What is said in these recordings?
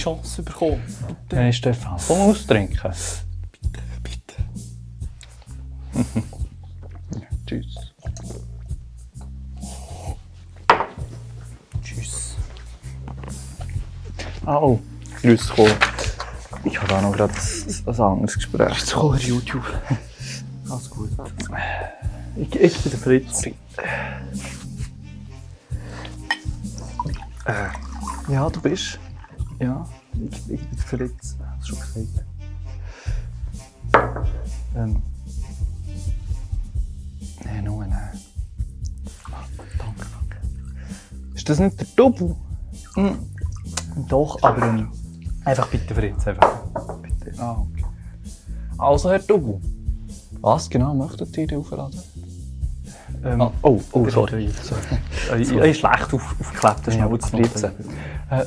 Chance bekommen. Bitte. Hey Stefan, komm austrinken. Bitte. Tschüss. Tschüss. Oh, grüß Gott. Ich habe auch noch gerade ein anderes Gespräch. Jetzt komm YouTube. Alles gut. Ich bin der Fritz. Ja, du bist. Ja, ich bin der Fritz. Hast du schon gesagt. Nein, nur nein. Danke. Ist das nicht der Double? Doch, aber Einfach bitte Fritz, einfach. bitte. Ah, okay. Also, Herr Double. Was genau möchtet ihr aufladen? Sorry. Ich habe schlecht aufgeklebt, das ist Ja, noch zu Fritze.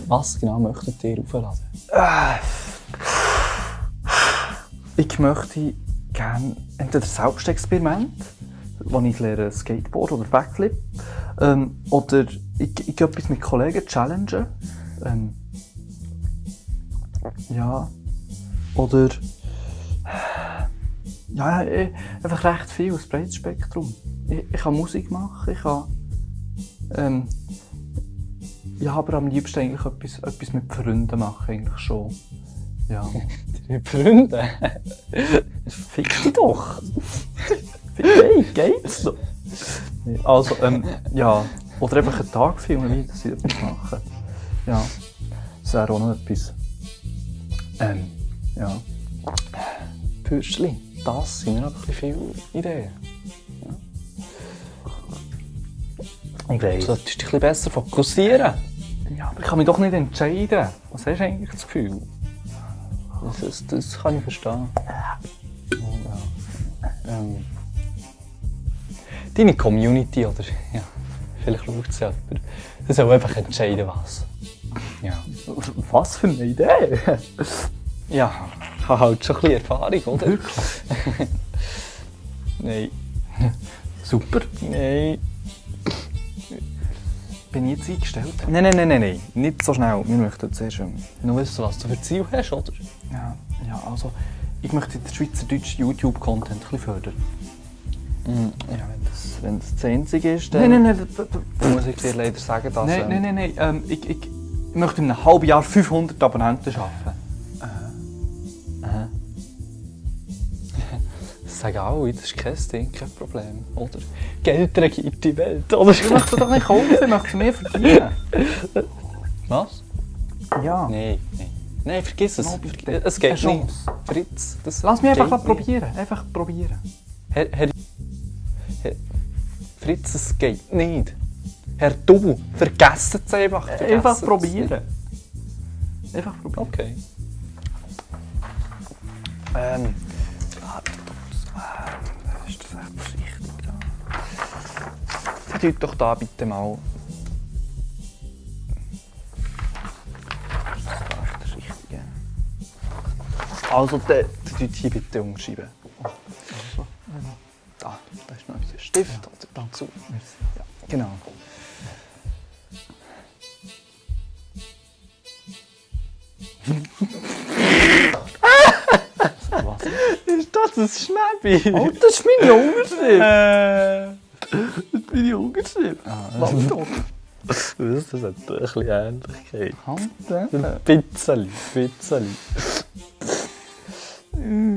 Was genau möchtet ihr aufladen? Ich möchte gerne entweder Selbstexperiment, wo ich lerne Skateboard oder Backflip, oder ich etwas mit Kollegen challengen. Ja. Oder ja, einfach recht viel, ein breites Spektrum. Ich kann Musik machen, ich kann ja, aber am liebsten eigentlich etwas mit Freunden machen, eigentlich schon. Ja. Mit Freunden? Fick dich doch! Hey, geht's doch? Also, ja. Oder einfach einen Tag filmen, wie das ich etwas mache. Ja. Das wäre auch noch etwas. Ja. Pürschli, das sind mir aber ein bisschen viele Ideen. Ich Du weiss. solltest dich ein bisschen besser fokussieren. Ja, aber ich kann mich doch nicht entscheiden. Was hast du eigentlich das Gefühl? Das kann ich verstehen. Deine Community, oder? Ja, vielleicht schaut es ja jemand. Das soll einfach entscheiden, was. Ja. Was für eine Idee! Ja, ich habe halt schon ein bisschen Erfahrung, oder? Wirklich? Nein. Super. Nein. Bin ich jetzt eingestellt? Nein. Nicht so schnell. Wir möchten zuerst noch wissen, was du für Ziel hast, oder? Ja, also ich möchte den schweizerdeutschen YouTube-Content ein bisschen fördern. Ja, wenn das das Einzige ist, dann Nein. muss ich dir leider sagen, dass... Nein. Ich möchte in einem halben Jahr 500 Abonnenten schaffen. Das sagen alle, das ist kein Ding, kein Problem, oder? Geld regiert die Welt, oder? Ich möchte doch nicht kaufen, ich möchte mehr verdienen. Was? Ja. Nein, vergiss es. No, bitte. Es geht Eine nicht. Chance. Fritz, das Lass mich einfach geht probieren. Einfach probieren. nicht. Herr Fritz, es geht nicht. Herr Double, vergessen es einfach. Einfach probieren. Einfach probieren. Okay. Ist das echt richtig da? Verdeut doch da bitte mal. Ist das da echt das Richtige? Also, der hier bitte umschreiben. Also, Da ist noch unser Stift dazu. Ja, genau. was? Ist das ein Schnäbi? Oh, das ist meine Unterschrift! Das ist meine Unterschrift! Lass doch! Das hat ein bisschen Ähnlichkeit. Hand, Ein bisschen.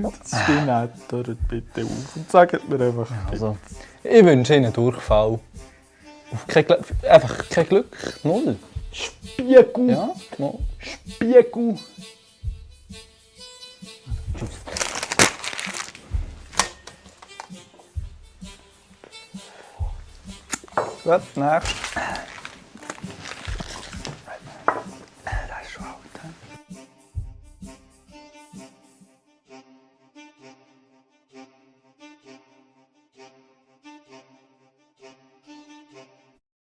das ist nett, hört bitte auf und sagt mir einfach. Also, ich wünsche Ihnen Durchfall. Einfach kein Glück. Null. Spiegel! Ja, no. Spiegel! Gut, nächstes.